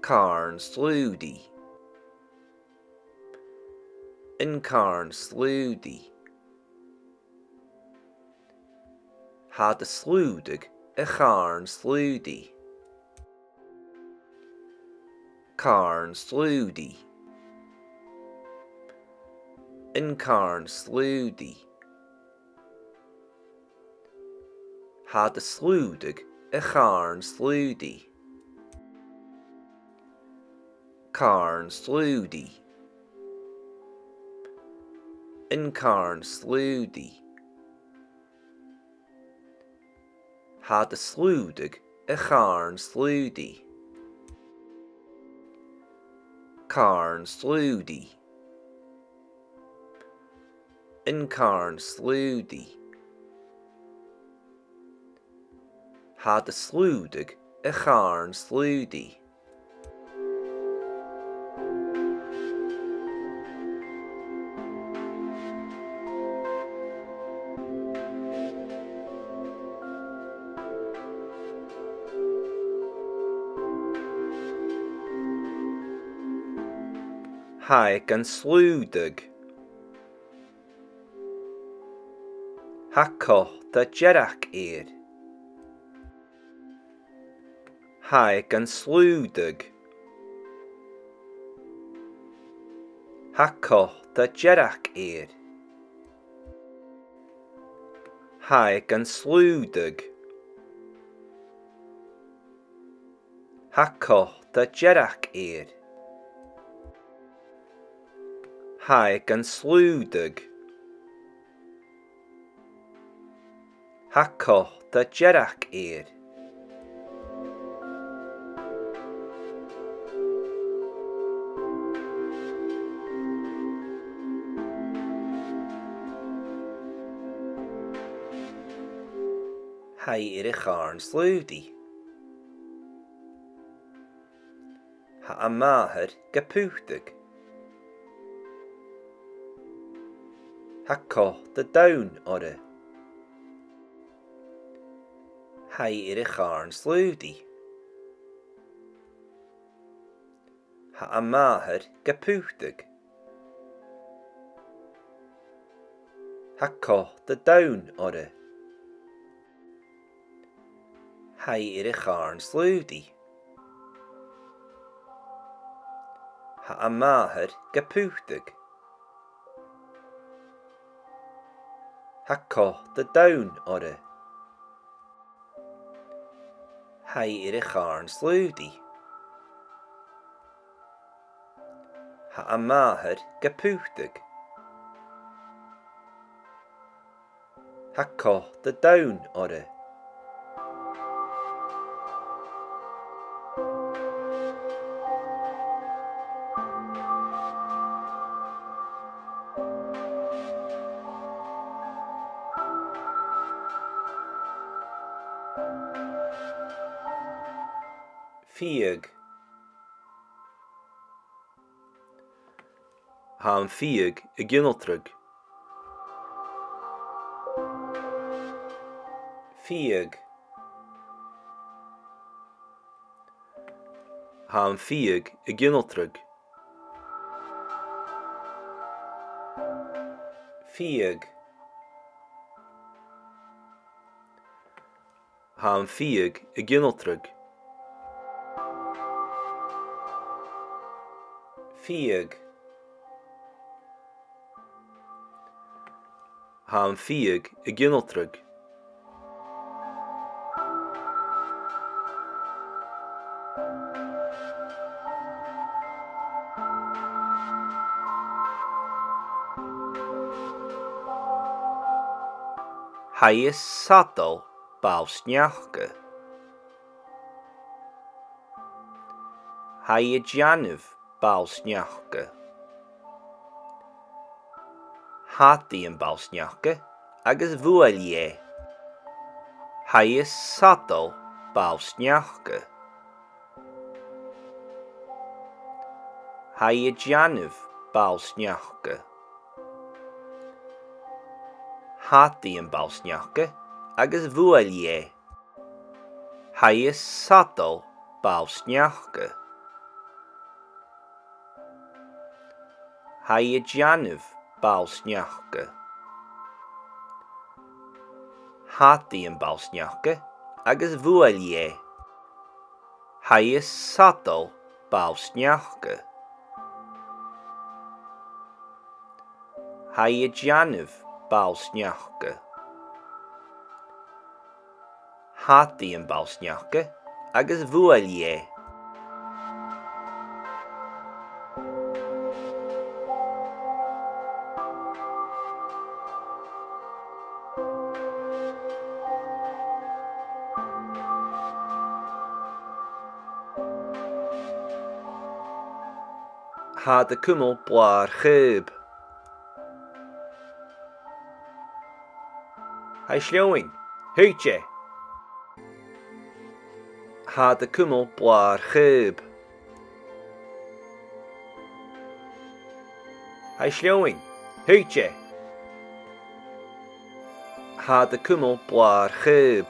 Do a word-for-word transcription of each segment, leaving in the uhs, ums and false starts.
Càrn-slaodaidh. An càrn-slaodaidh. Tha iad a' slaodadh a' chàrn-slaodaidh. Càrn-slaodaidh. An càrn-slaodaidh. Tha iad a' slaodadh a' chàrn-slaodaidh. Càrn-slaodaidh. An càrn-slaodaidh. Tha iad a' slaodadh a' chàrn-slaodaidh. Càrn-slaodaidh. An càrn-slaodaidh. Tha iad a' slaodadh a' chàrn-slaodaidh. Tha e gan slaodadh. Tha còta dearg air. Tha e gan slaodadh. Tha còta dearg air. Tha e gan slaodadh. Tha còta dearg air. Tha e gan slaodadh. Tha còta dearg air. Tha i air a' chàrn-slaodaidh. Tha am màthair ga putadh. Tha còta donn oirre. Tha i air a' chàrn-slaodaidh. Tha am màthair ga putadh. Tha còta donn oirre. Tha i air a' chàrn-slaodaidh. Tha am màthair ga putadh. Tha còta donn oirre. Tha i air a' chàrn-slaodaidh. Tha am màthair ga putadh. Tha còta donn oirre. Fiadh. Tha am fiadh ag ionaltradh. Fiadh. Tha am fiadh ag ionaltradh. Fiadh. Tha am fiadh ag ionaltradh. Fiadh. Tha am fiadh ag ionaltradh. Tha i a' sadail ball-sneachda. Tha i a' dèanamh ball-sneachda. Shadaidh i am ball-sneachda agus bhuail i e. Tha i a' sadail ball-sneachda. Tha i a' dèanamh ball-sneachda. Shadaidh i am ball-sneachda agus bhuail i e. Tha i a' sadail ball-sneachda. Tha i a' dèanamh ball-sneachda. Shad i am ball-sneachda agus bhuail i e. Tha i a' sadail ball-sneachda. Tha i a' dèanamh ball-sneachda. Shad i am ball-sneachda agus bhuail i e. Tha iad a' cumail blàr-chaob. Tha i sleamhainn. Thuit e. Tha iad a' cumail blàr-chaob. Tha i sleamhainn. Thuit e. Tha iad a' cumail blàr-chaob.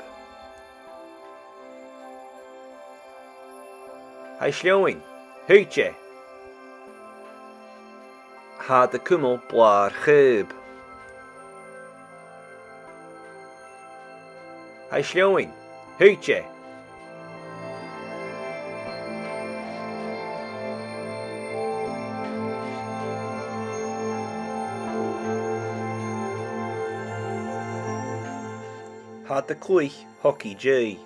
Tha i sleamhainn. Thuit e. Tha iad a' cumail blàr-chaob. Tha i sleamhainn. Thuit e. Tha iad a' cluich hocaidh-deughaidh.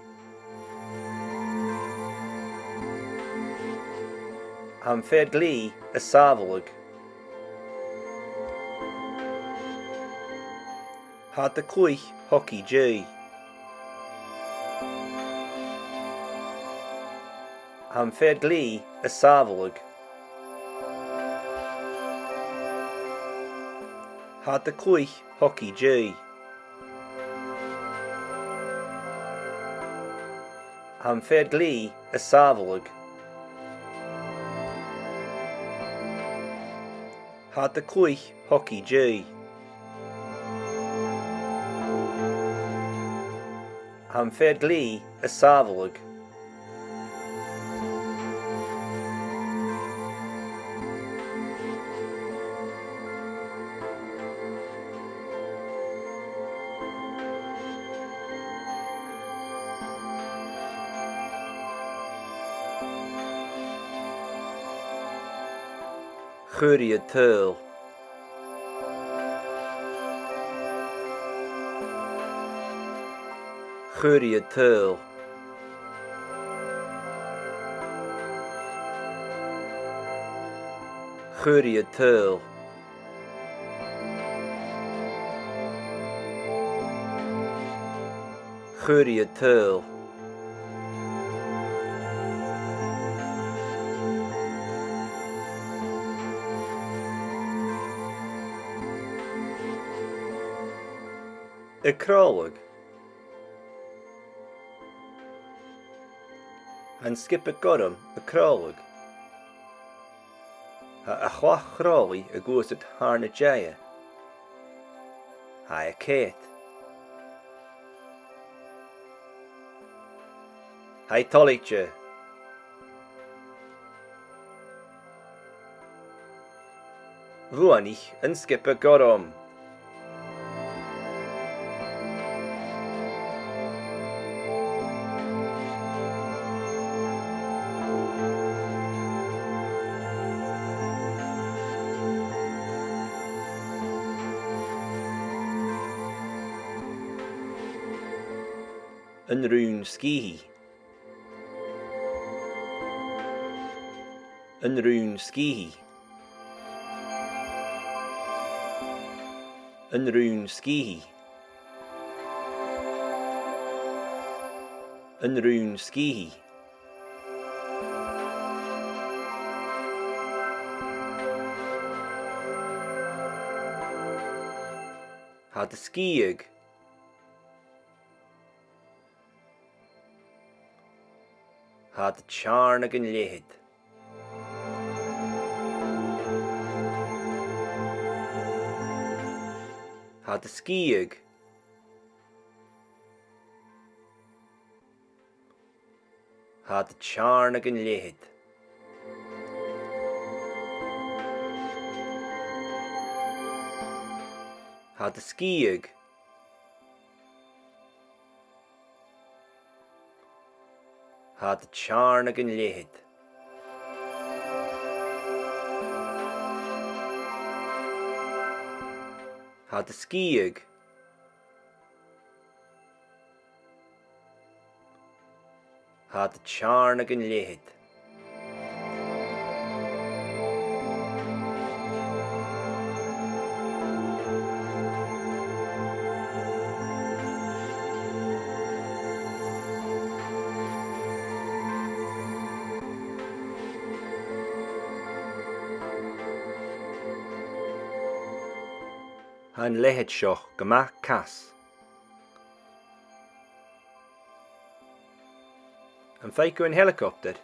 Tha am fear-glèidhidh a' sàbhaladh. Tha iad a' cluich hocaidh-deughaidh. Tha am fear-glèidhidh a' sàbhaladh. Tha iad a' cluich hocaidh-deughaidh. Tha am fear-glèidhidh a' sàbhaladh. Tha iad a' cluich hocaidh-deughaidh. Tha am fear-glèidhidh a' sàbhaladh. Chuir i a tadhal. Chuir i a tadhal. Chuir i a tadhal. Chuir i a tadhal. A' craoladh. Tha an sgioba gorm a' craoladh. Tha a' chlach-chraolaidh a' gluasad thar na deighe. Tha e a' coimhead. Tha e toilichte. Bhuannaich an sgioba gorm. An rùn-sgithidh. An rùn-sgithidh. An rùn-sgithidh. An rùn-sgithidh. Tha iad a' sgitheadh. Tha iad a' teàrnadh an leathaid. Tha iad a' sgitheadh. Tha iad a' teàrnadh an leathaid. Tha iad a' sgitheadh. Tha iad a' teàrnadh an leathaid. Tha iad a' sgitheadh. Tha iad a' teàrnadh an leathaid. Tha an leathaid seo gu math cas. Am faigh thu an heileacoptair?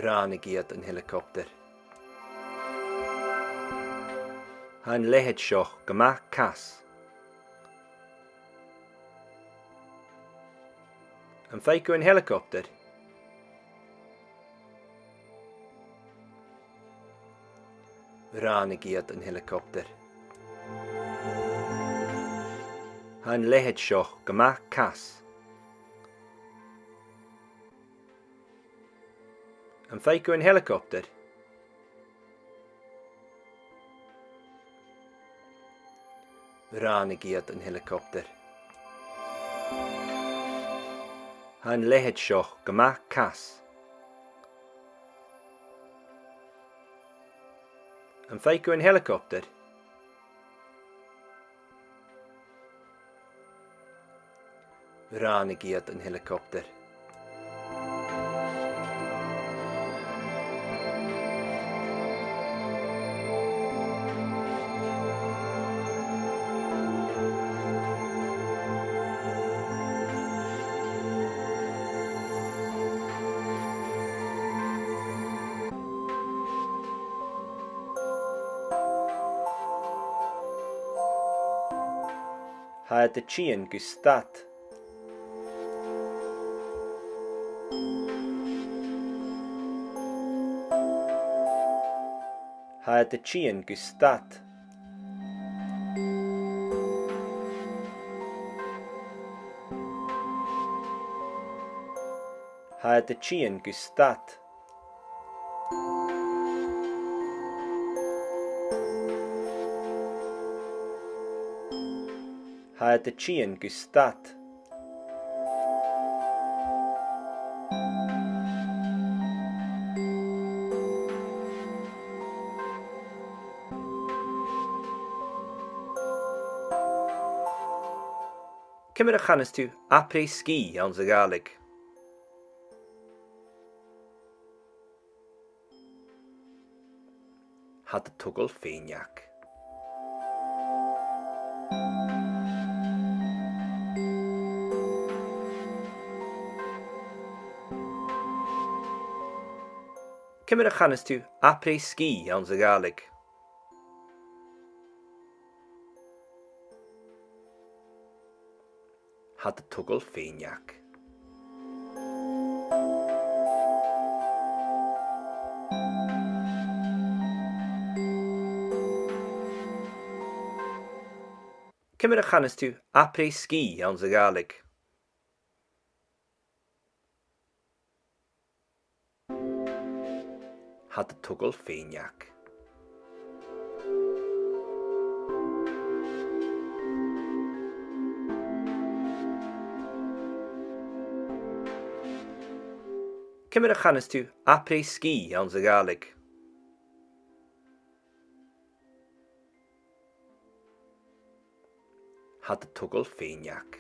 Ràinig iad an heileacoptair. Tha an leathaid seo gu math cas. Am faigh thu an heileacoptair? Ràinig iad an heileacoptair. Tha an leathaid seo gu math cas. Am faigh thu an heileacoptair? Ràinig iad an heileacoptair. Tha an leathaid seo gu math cas. Am faigh thu an heileacoptair? Ràinig iad an heileacoptair. Tha iad a' tighinn gu stad. Tha iad a' tighinn gu stad. Tha iad a' tighinn gu stad. Tha iad a' tighinn gu stad. Ciamar a chanas tu après-ski anns a' Ghàidhlig? Tha iad a' togail fèineag. Ciamar a chanas tu après-ski anns a' Ghàidhlig? Tha iad a' togail fèineag. Ciamar a chanas tu après-ski anns a' Ghàidhlig? Tha iad a' togail fèineag. Ciamar a chanas tu après-ski anns a' Ghàidhlig? Tha iad a' togail fèineag.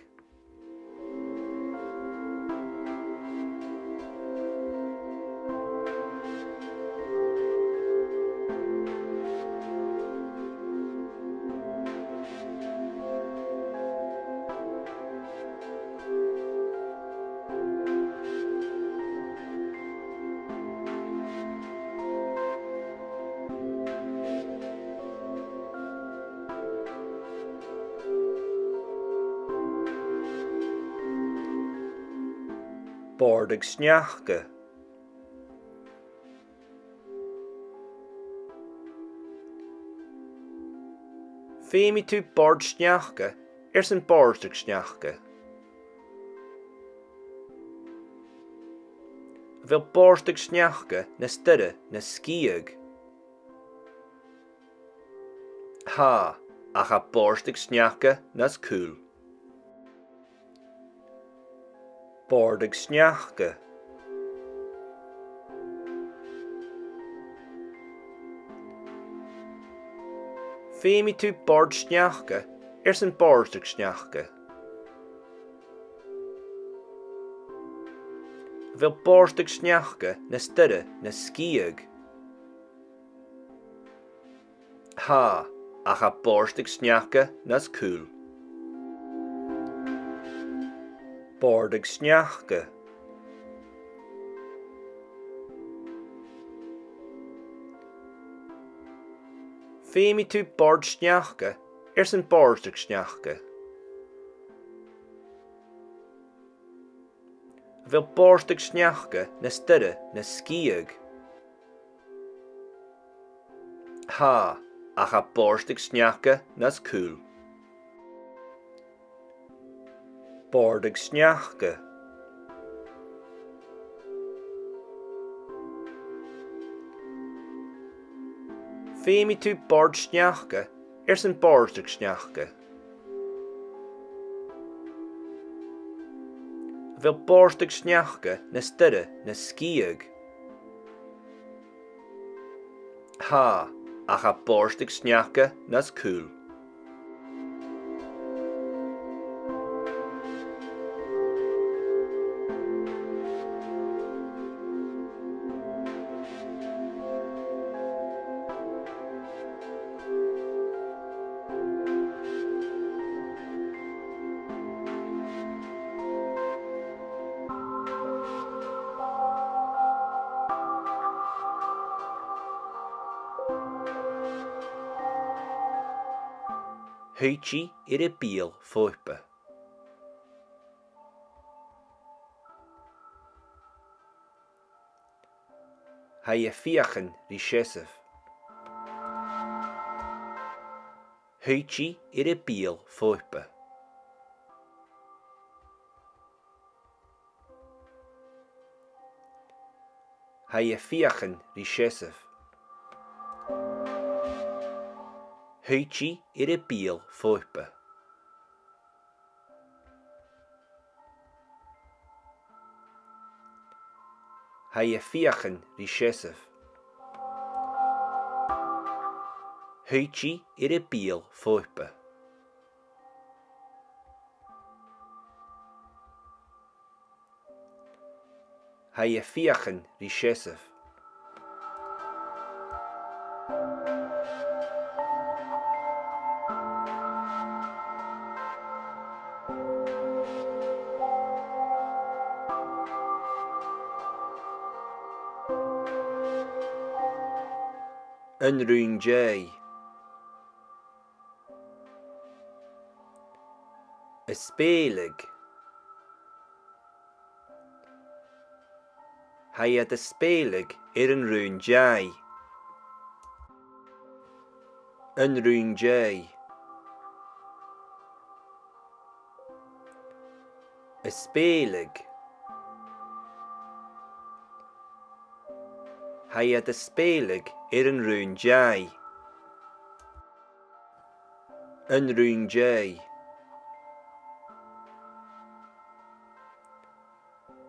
Bòrd sneachda. Feumaidh tu bòrd-sneachda airson bòrdadh sneachda. A bheil bòrdadh sneachda nas duilghe na sgitheadh? Tha, ach tha bòrdadh sneachda nas cùil. Bòrdadh sneachda. Feumaidh tu bòrd-sneachda airson bòrdadh sneachda. A bheil bòrdadh sneachda nas duilghe na sgitheadh? Tha, ach tha bòrdadh sneachda nas cùil. Bòrdadh sneachda. Feumaidh tu bòrd-sneachda airson bòrdadh sneachda. A bheil bòrdadh sneachda nas duilghe na sgitheadh? Tha, ach tha bòrdadh sneachda nas cùil. Bòrdadh sneachda. Feumaidh tu bòrd-sneachda airson bòrdadh sneachda. A bheil bòrdadh sneachda nas duilghe na sgitheadh? Tha, ach tha bòrdadh sneachda nas cùil. Thuit i air a beul fodhpa. Tha i a' feuchainn ri seasamh. Thuit i air a beul fodhpa. Tha i a' feuchainn ri seasamh. Thuit i air a beul fodhpa. Tha i a' feuchainn ri seasamh. Thuit i air a beul fodhpa. Tha i a' feuchainn ri seasamh. An raon-dèidh. A' spèileadh. Tha iad a' spèileadh air an raon-dèidh. An raon-dèidh. A' spèileadh. Tha iad a' spèileadh air an raon-dèidh. An raon-dèidh.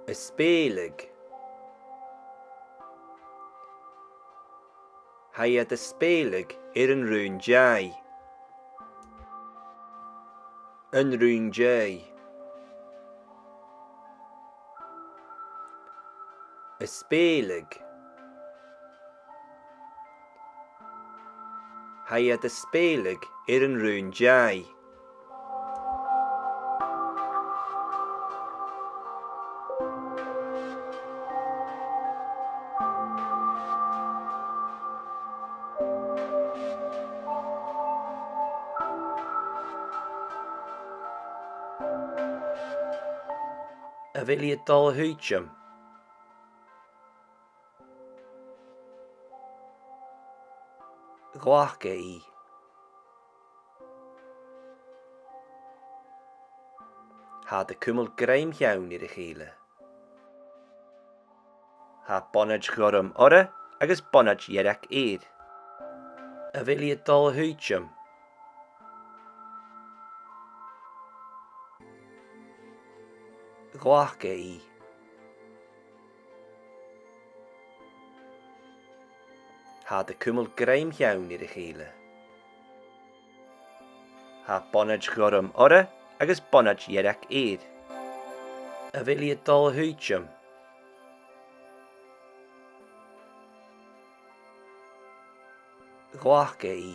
A' spèileadh. Tha iad a' spèileadh air an raon-dèidh. An raon-dèidh. A' spèileadh. Tha iad a' spèileadh air an raon-dèidh. A bheil i a' dol a thuiteam? Ghlac e i. Tha iad a' cumail grèim cheann air a chèile. Tha bonaid ghorm orra agus bonaid dhearg air. A bheil i a' dol a thuiteam? Ghlac e i. Tha iad a' cumail grèim cheann air a chèile. Tha bonaid ghorm orra agus bonaid dhearg air. A bheil i a' dol a thuiteam? Ghlac e i.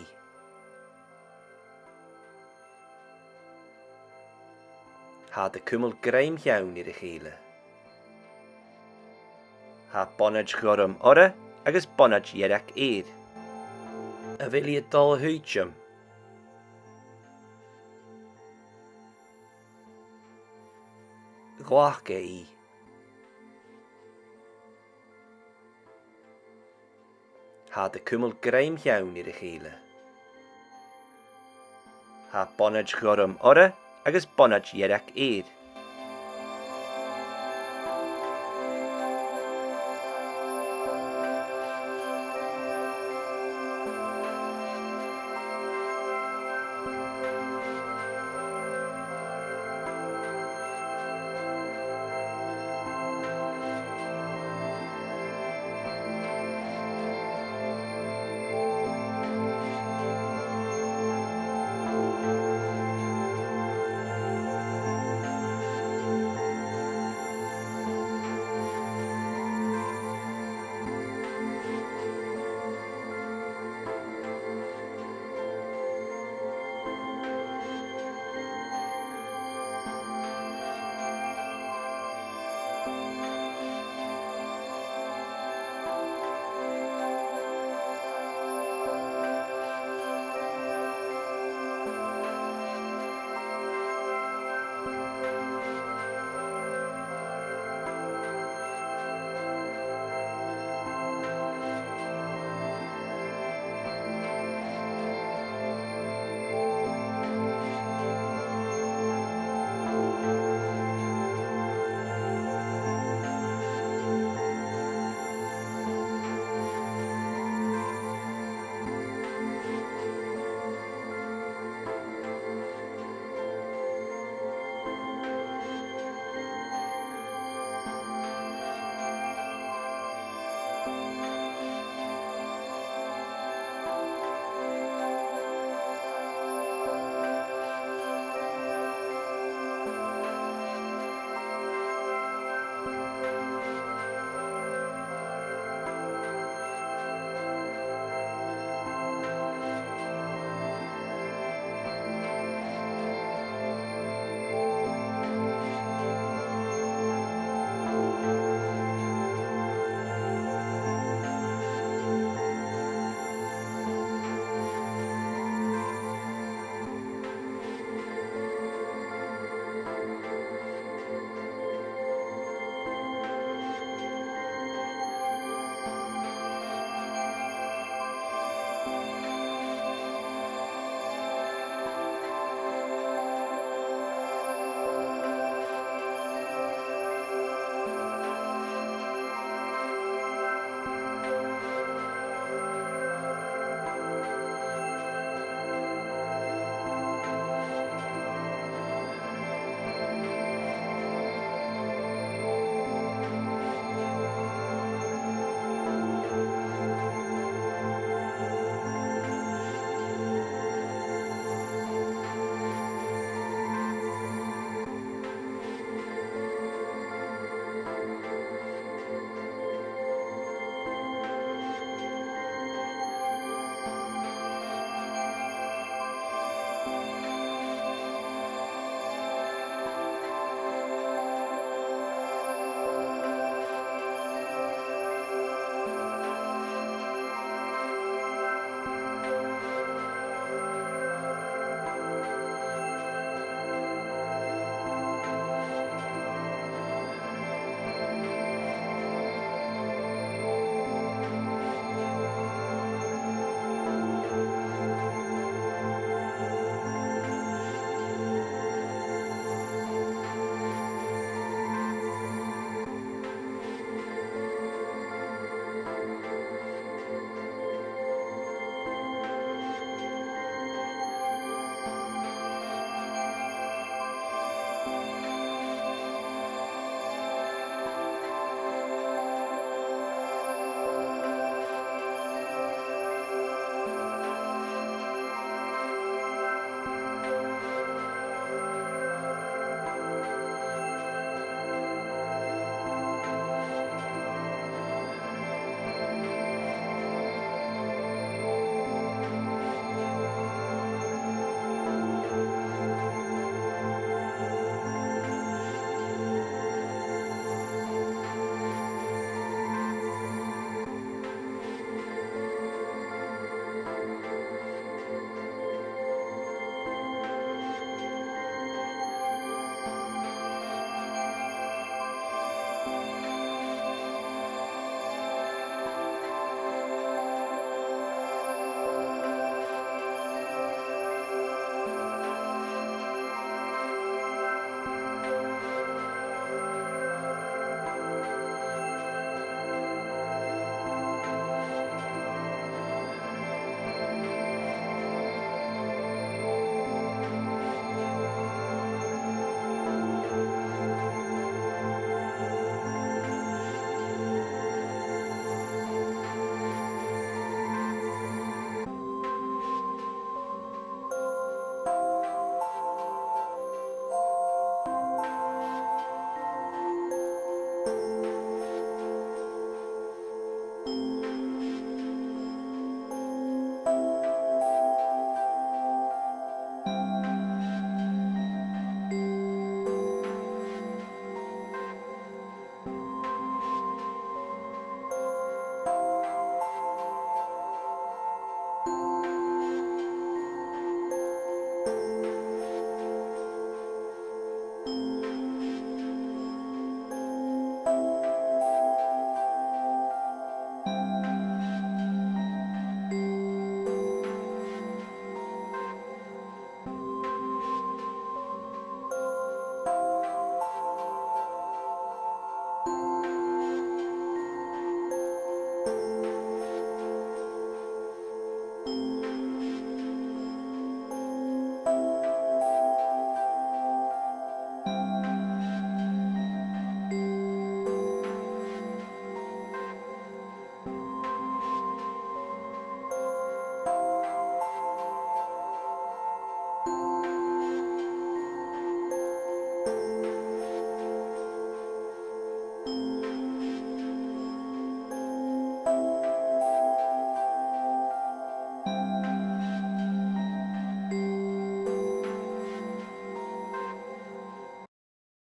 Tha iad a' cumail grèim cheann air a chèile. Tha bonaid ghorm orra agus bonaid dhearg air. A bheil i a' dol a thuiteam? Ghlac e i. Tha iad a' cumail grèim cheann air a chèile. Tha bonaid ghorm orra agus bonaid dhearg air.